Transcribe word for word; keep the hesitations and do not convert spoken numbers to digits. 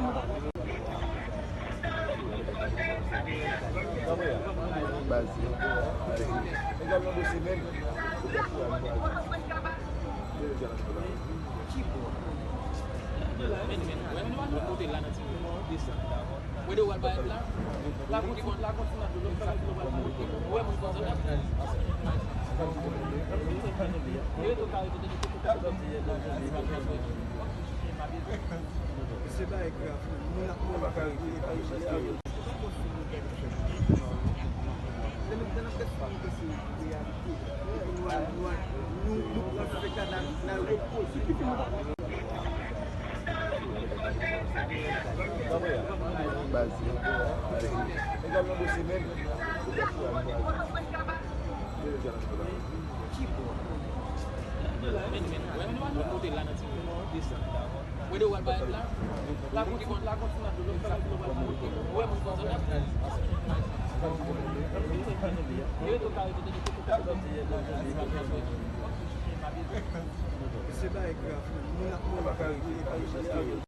Baz. Egal nan dosye menm. Se bagay grav, moun ap mouri. Baz. Se bagay grav, moun ap mouri.